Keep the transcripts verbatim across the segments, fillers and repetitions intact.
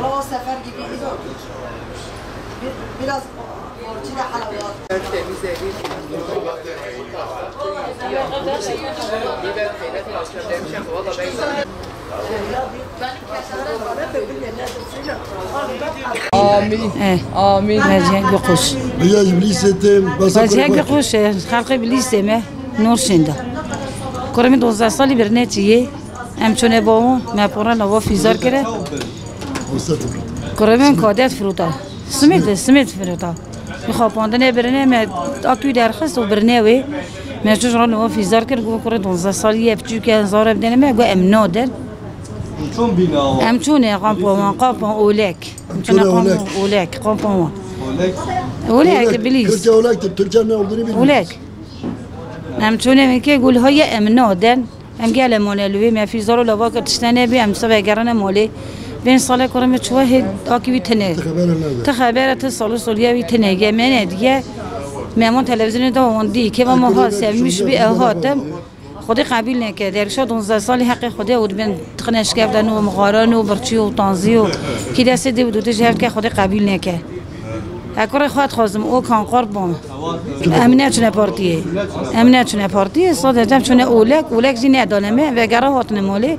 Valla o sefer gibi iyi oldu. Bir, biraz borcu da halavat. Amîn. Eh. Amîn. Mercek bi xweş. Riya ji Bilîsê tê, besa Mercek bi xweş, eh, xelqê Bilîsê me, nor şênda. Kurê min dozdeh salî birine çi yê. Em çûne bo wan, me pora nava fîzar kire. Kurê min kadet firota. Simêt, simêt firota. Bi xapandinê birine me akî derxist û birine wê. Me çû ji wan nava fîzar kir, got kurê dozdeh salî ye, piçûk e, zare bidene me, got em nadin. Çûn bîna wan? Em çûne kampa wan, kampa Olek. Em çûne Çûne kampa Olek. Olek, kampa wan. Olek. Olek, Olek. Bilîs. Kürtçe Olek, Türkçe ne olduğunu bilmiyoruz. Olek. Em çûne min kê gul haye em nadin. Em gele mole li wê, me fîzar û lava kir tiştene bî, em sibe gerine molê. Pênc sale kurê min çûye hê akî wî tine. Ti xebere nede. Ti xebere, ti sal û soliya wî tine. Ye me ne diye. Me wan televîzyonê de wan dî. Kêva me hat, sevmiş bî, ew hatim. Xwedê qebîl neke. Dervişa donzdeh salî heqê Xwedê û dibên tixine şikevden û mixaran û birçî û tanzî û kî destê dê û dûtê ji hev ke Xwedê qebîl neke. Ez kurê xwe dixwazim, Okan Qurban. Em neçûne partiyê. Em neçûne partiyê, sadece em çûne Olek, Olek jî nedane me, vegera hatine malê.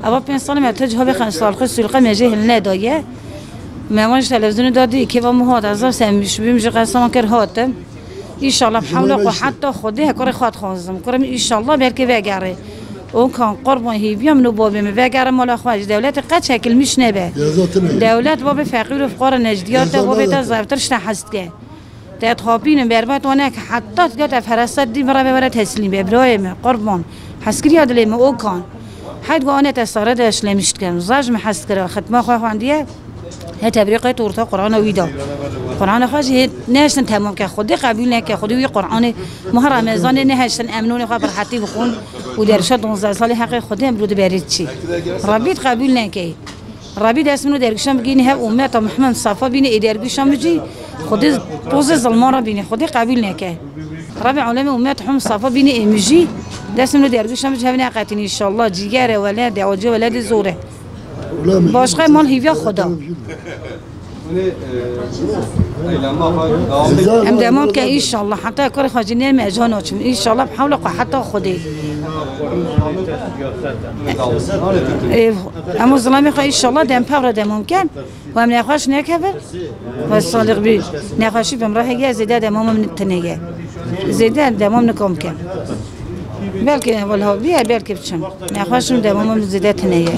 Eva pênc sal me tu ciha vê xen salxê sûlxê me jê hilne daye. Me wan ji televîzyonê da dî, kêva min hat, ez zaf sevinmiş bûm, ji qesa wan kir hatim. Înşallah bi hewla xwe heta Xwedê kurê xwe dixwazim. Kurê min înşallah belkî vegerê. Okan Qurban hêviya min û babê min vegere mala xwe, ji dewletê qet çekilmiş nebe. Dewlet babê feqîr û fuqara necdiya te, babê te zaftir ji te hez dike. Te dixapînin berbat wan neke heta dike te ferasat dî bira vê were teslîm be. Birayê min Qurban, heskiriya dilê min Okan. Hed got anê te sare de işlemiş dikim. Zaj min hez dikira, xitma xwe xwendiye. He tebrîqê tu orta Qur'ana wî da. Qur'ana xwe jî hê nehiştin temam ke. Xwedê qebûl neke. Xwedê wî Qur'anê maha Remezanê nehiştin emnûnê xwe bi rehetî bixwin û dervişa donzdeh salî heqê Xwedê em rû diberî çî. Rabbî qebûl neke. Rabbî dest min û dergişan bigînî hev ummeta Mihemed Mustafa bînî ê dergişan min jî Xwedê tozê zilman re bînî. Xwedê qebûl neke. Rabbî alemê ummet Muhemed Mustafa bînî ê min jî dest min û dergişan min ji hev neqetînî înşallah. Cîgere welede, acê welede zor e. Başqa mal hîviya Xweda. Em demam ke înşallah. Heta kurê xwe jî nêrme ez ha naçim. Înşallah bi hewla xwe heta Xwedê. Ê, em û zilamê xwe înşallah dem pevre demam ken. Û em nexweş nekevin. Ve salix bî. Nexweşî bim re heye zêde demam min tine ye. Zêde demam nikom ken. Belkî welha bîye, belkî biçim. Nexweşim demam min zêde tine ye.